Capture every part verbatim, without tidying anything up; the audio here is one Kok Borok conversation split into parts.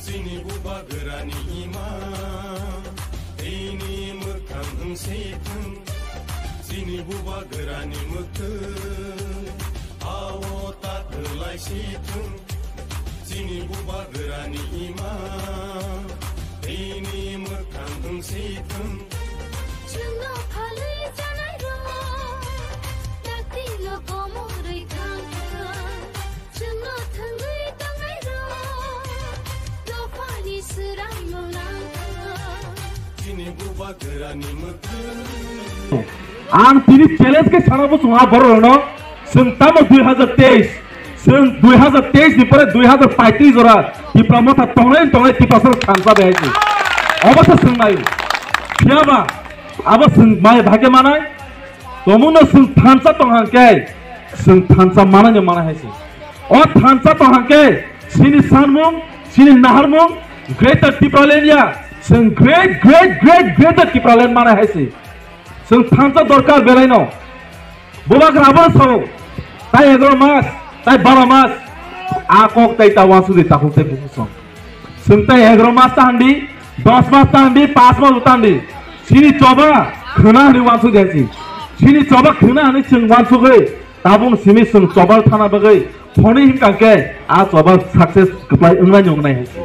Chini bubagrani ima, tini mwkhang wng si thung. Chini bubagrani mwkhwng, ao ta kwlai si thung. Chini bubagrani ima, tini mwkhang wng si thung. Chwngno phalwi chanai rok, taktino komorwi thang thang. Chwngno thangwi tongnai rok, dophani swraimung nang thang. Chini bubagrani mwkhwng. Ang tini challenge khe sana bo chwng a borok rokno, chwng tamo dui hazar teis, chwng dui hazar teis ni pore dui hazar paitris jora Tipra Motha tongnai tongnai Tiprasa rok thansa bai hai se. Obo se chwng nai. Phiya ba abo chwng mai bhage manai. Tomungno chwng thansa tong hang khe, chwng thansa manai no manai hai se. O thansa tong hang khe, chini sanmung, chini naharmung, Greater Tipraland ya, chwng great, great, great, Greater Tipraland manai hai se. Chwng thansa dorkar belai no. Bubagra abo sao, tai egaro mas, tai baro mas, a kok tai ta wansuk di takhuk tai bukhuk song. Chwng tai egaro mas ta handi, dos mas ta handi, pas mas ta handi. Chini choba khwna hwnwi wansuk di hai se. Chini choba khwna hwnwi chwng wansugwi tabuk simi chwng choba thana bagwi phone himkha khe a choba success kwplai wngnai wngnai hai se.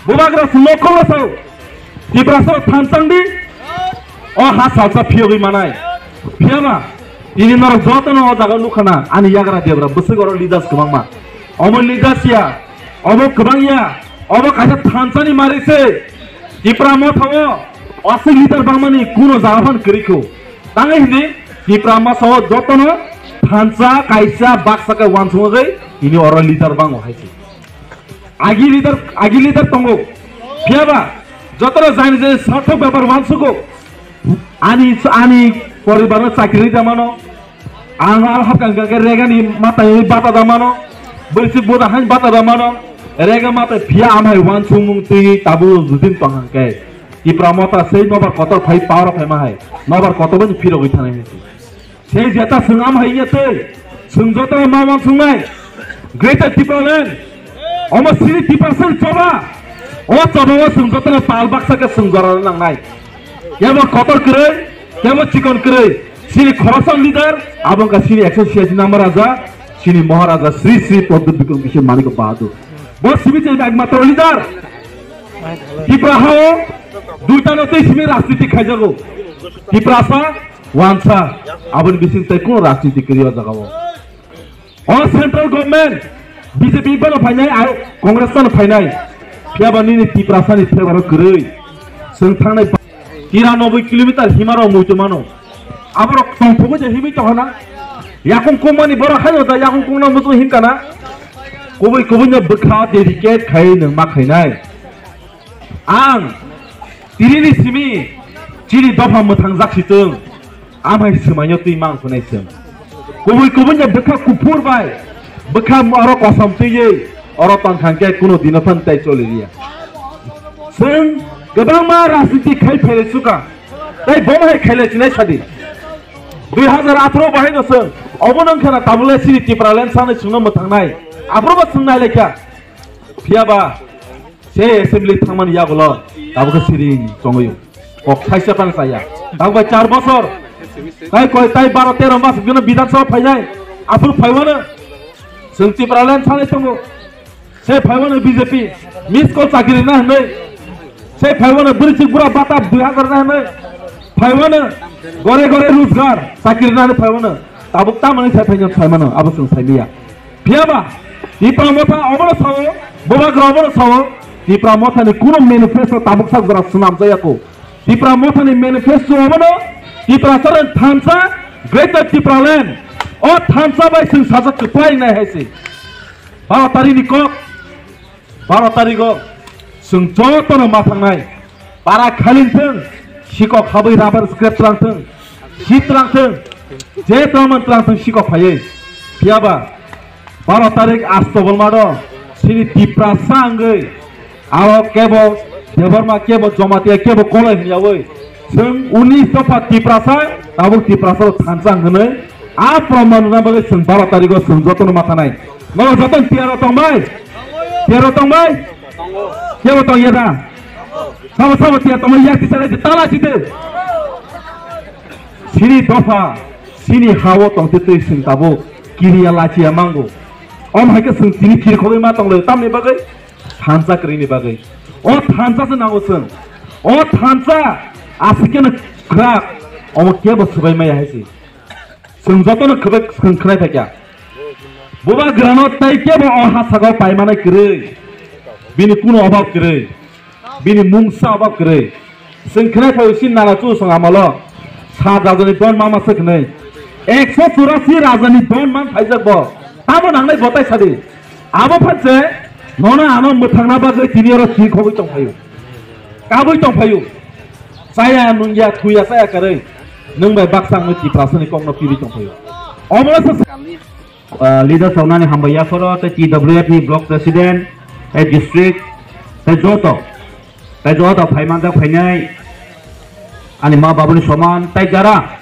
Bubagra chwngno khoroksa Tiprasa thansa wng di. O ha salsa phiyogwi manai. Phiyaba tini norok jotono o jaga nukhana ani yagra debra bwswk oro leaders kwbangma. Omo leaders ya, omo kwbang ya, omo kaisa thansani mari se. Tipra Motha o aswk leader bangmani kuno jaga phan kwrwi kho. Tangwi hwnwi Tipra Motha o jotono thansa kaisa baksa khe wansugwi tini oro leader bango hai se. Agi leader, agi leader tongo. Phiyaba, jotoro jani jani sarthok bepar wansugo. Ani, ani poribarno chakri rida mano. Ang al hapkang khe regani matai bata da mano. Bwswk boda hain bata da mano. Rega matai phiya amhai wansumung twi tabu judin tong hang khe. Tipra Motha sei nobar kotor phai power phai ma hai. Nobar kotor bani phirogwi thanai hai. Sei jeta chwng am hai ya tei chwng joto ma wan sungnai Greater Tipraland. Omo sini Tiprasa choba. O choba o chwng joto pal baksa khe chwng jora nangnai. Kebo kotor kwrwi, kebo chikon kwrwi. Sini khoroksa leader, abo wngkha sini ekso siyasi nama raja, sini Maharaja Sri Sri Pradyut Bikram Kishore Manik Bahadur. Bo simi tei ekmatro leader. Tipra hao duita no tei simi rajniti khaijago. Tiprasa wansa, aboni bising tei kuno rajniti kwrwi o jaga o. O central government B J P bono phainai, ai Congress bono phainai. Phiyaba nini Tiprasa ni favour o kwrwi. Chwng thangnai tiranoboi kilometer hima rok muitu mano. Aborok tongthogwi je himwi tongkhana. Yakung kungmani borok haino da yakung kungna muchung himkana. Kubui kubui no bwkha dedicate khai nwng ma khainai. Ang tirini simi chini dopha mwthang jak si chwng, amhai swmaino twi mang phunai chwng. Kubui kubui no bwkha kuphur bai, bwkha oro kosom twiwi, oro tong thang khe kuno dino phan tai choli riya. Chwng kwbangma rajniti khai phailai suka, tai bomo hai khailai chinai sadi. Dui hazar atharo bahai no chwng, obo nang khana tabule sini Tipraland sanai chwngno mwthangnai, aphuru bo chwng nai lai kha. Phiyaba, Se assembly thangmani yagulo tabuk khe siring tongwi kok thaisa phano chaya. Tabuk bai char bosor tai koi tai baro tero mas gwnang Bidhan Sabha phainai. Aphuru phaiwano chwng Tipraland sanai tongo. Se phaiwano B J P miss call chakiri na hwnwi. Se phaiwano bwrwi chik bura bata dui hazar na hwnwi. Phaiwano gore gore rojgar chakiri na hwnwi phaiwano. Tabuk tamani sai phaino saimano abo chwng saimanya. Phiyaba Tipra Motha obono sao, Bubagra obono sao, Tipra Mothani kuno manifesto tabuk sak jora swnam jaya ko. Tipra Mothani manifesto obono Tiprasarok thansa Greater Tipraland. O thansa bai chwng sajak kwplai nai hai se. Baro tarikh ni kok, baro tarikh o chwng jotono ma thangnai. Para khaling thung, sikok habwi rubber scrap twlang thung, si twlang thung, je twlang man twlang thung sikok phaiwi. Phiyaba baro tarik asto bolmado sini Tiprasa wngwi aro kebo Debbarma kebo Jamatia kebo Koloi hwnyawi chwng unis dopha Tiprasa tabuk Tiprasa thansa hwnwi a proman rwna bagwi chwng baro tarigo chwng jotono ma thanai. Norok jotono tiyaro tongbai. Tero tong bai? Kebo tong ya da? Sabo sabo tiya tong ya kisa lai tala chite. Sini dopha, sini hawo tong te twi sing tabo kiriya lachiya mango. Om hai ke sing tini kiri khogwi ma tong le tamni bagwi thansa kri ni bagwi. O thansa se nango sing. O thansa asike na krak. Omo kebo subai maya hai si. Chwng jotono khwbai chwng khwnai phaikha. Bubagrano tei kebo o ha sagao paimani kwrwi, bini kuno obab kwrwi, bini mungsa obab kwrwi. Chwng khwnai phaio si nana chu song amalo sa rajani don mama se khwnai. Ekso churasi rajani don man phaijak bo. Tamo nangnai botai sadi. Abo phanse nono ano mwthangna bagwi tini oro si khogwi tong phaio. Kabui tong phaio. Chaya nungya thuya chaya karwi. Nwng bai baksa wngwi Tiprasani kokno kibi tong phaio. Omo se, ah, leader sawnani hambai yaphoro tei T W F ni block president, tei district, tei joto, tei joto phaimanjak phainai ani ma babuni soman tei jara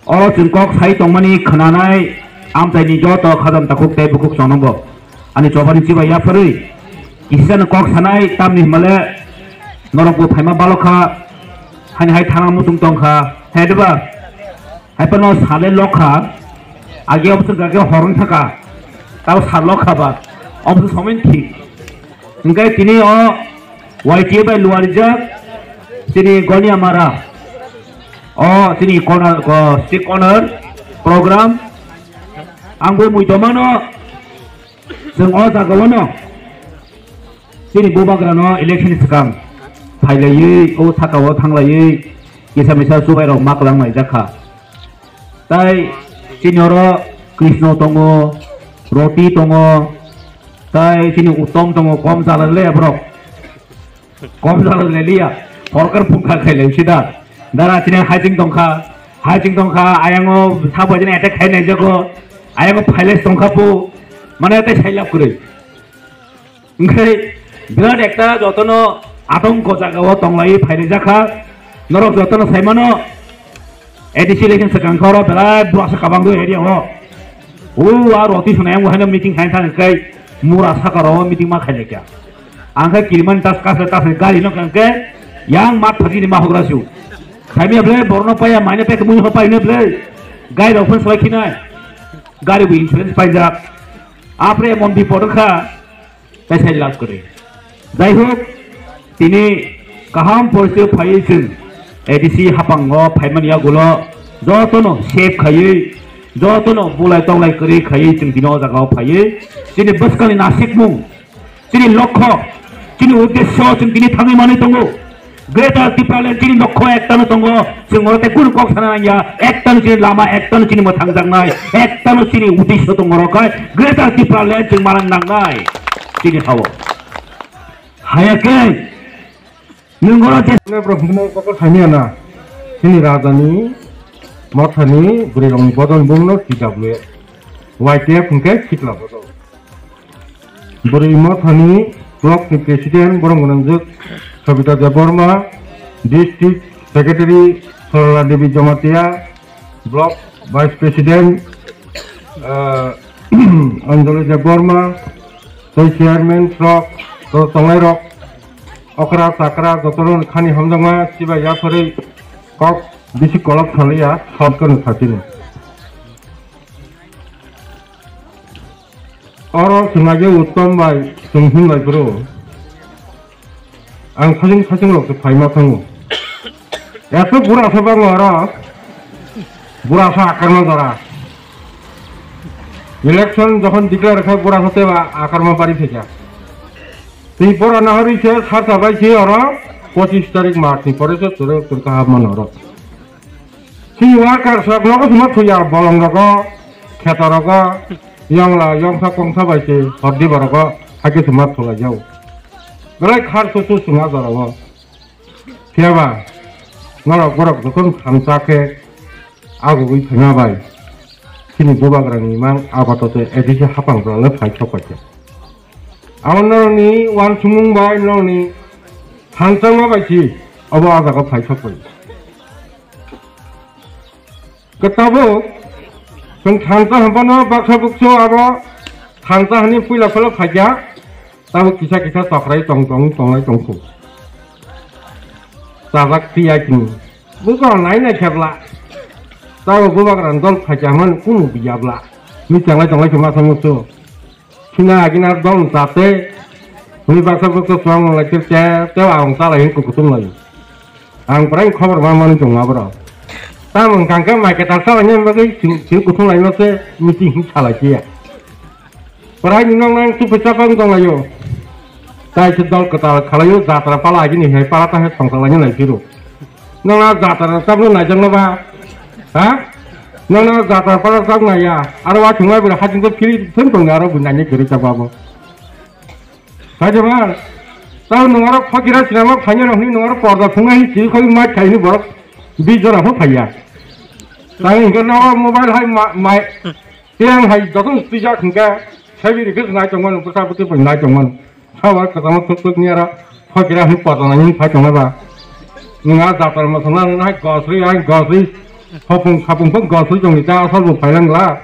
oro chwng kok sai tongmani khwnanai amchaini joto khajam takhuk tei bukhuk chongnongo. Ani chobani chibai yapharwi kisano kok sanai tamni himale norokbo phaima balokha hani hai thana muchung tongkha hai diba? Hai phano sale lokha age obosor gage horong thaka tabo sal lokha ba obosor somin thik. Hingke tini o Y T A bai luarijak chini Goniamara o chini corner, o street corner program. Ang bo mui tomano chwng o jaga o no chini bubagra no election ni swkang phailaiwi o saka o thanglaiwi kisa misa chubai rok ma kwlang laijak kha. Tai chini oro Krishno tongo, Roti tongo, tai chini Uttom tongo, kom jala le borok. Kom jala le liya, horkar phungkha khai le sida. Dara chini hajing tongkha, hajing tongkha, ayango sabo jini attack khai nai jago, ayango phailai tongkha pu, mane tai sailap kwrwi. Hingke birat ekta jotono atongko jagao tonglai phairijaka. Norok jotono saimano A D C election swkang khe oro belai borok se kabang dui area o. O a Roti Sonai ang haino meeting khai thang kai mura saka ro meeting ma khai lekya. Ang khe kirimani tas kas tas gari no kang ke yang mat phaji ni ma hogra su. Khaimya ble borno paya maine pek mui ho paine ble. Gai rok phun soi khinai. Gari bo insurance paijak. Apre mon bipod kha. Tesai lab kwrwi. Jai hok, tini kaham porse phaiwi chwng A D C hapango phaimani yagulo jotono save khaiwi, jotono bulai tonglai kwrwi khaiwi chwng tini o jagao phaiwi chini bwskangni nasikmung, chini lokho, chini uddesyo chwng tini thangwi manwi tongo. Greater Tipraland chini lokho ektano tongo, chwng oro tei kunu kok sana nangya, ektano chini lama, ektano chini mwthangjaknai, ektano chini uddesyo tongo, oro khai Greater Tipraland chwng manang nangnai chini hao. Haya khe nwng oro je ne bro hwnwi kok thani ana, chini rajani mothani bwrwi rokni bodol bumno T W Y T F hwnkhe sikla bodol. Bwrwi Mothani Block ni President borok gwnangjak Sabita Debbarma, District Secretary Sorola Devi Jamatia, Block Vice President, ah, Anjali Debbarma, tei Chairman rok, tei tongnai rok, okra chakra jotono khani hamjakma chibai yapharwi kok bisi kolok sanliya, short khe no sachini. Oro chwng age Uttom bai chwng hwn bai bro. Ang saching saching rok se phaima thango. Eto bura sa bango oro. Bura sa akarma jora. Election jokhon declare kha bura sa te ba akarma bari thekya. Tei bura na hori se sarta bai se oro pochis tarik March ni pore se chwrwk chwrwk kaham mano oro. Chini workers rok nogo suma thuya bolong rogo, kheto rogo, yongla, yongsa, kongsa bai se hordi borogo haike suma thulai jao. Belai khar susu suma jorao. Phiya ba, norok borok jokhon thansa khe agugui thangna bai. Chini bubagrani mang abato te A D C hapang rok le phai sok pai khe. Abo norokni uansukmung bai norokni thansa ma bai si obo a jaga phai sok pai. Khe tabuk chwng thansa hwnphano baksa buksu abo thansa hwnwi puila phano phaikha. Tabuk kisa kisa tokrai tong tong tonglai tongkhu. Chajak tiyai kini. Buko nai nai khebla. Tabuk bubagra dol phaikya hwnmani kunu biyabla. Ni changlai tonglai khe masa musu. Sina agina dol chate. Ni baksa baksa suang lai khe te te ang chalai hin kukutung lai. Ang prai khobor ma mani tong abro. Tamung kangke mai ketal chalai ni bagwi sin kutung lai mase meeting hin chalai kiya. Prai ni nong nang tu pesa pang tong layo. Tai se dol ketal khalayo jatra pala agini hai pala ta hai songsa lai ni lai piro. Nang na jatra tabno naijak no ba? Ha? Nang na jatra pala tab naiya. Aro wa thungma bira hajin to phili thun tong aro bu nani gari ta babo. Hai de ba? Tau nung aro phokira sinama phanya no hini nung aro porda thunga hi chi khoi ma khai ni borok bi jora pho phaya. Tang hingke no mobile hai ma mai tiang hai jotong tija khungke sabi ri kis nai tongmanu pursa purti pun nai tongmanu. Sawa katama tuk tuk ni aro phokira hi porda nai phai tongma ba. Nung a jatar ma sana nai gosri ai gosri. Hopung khapung pun gosri tong ni ta asal bu phai lang la.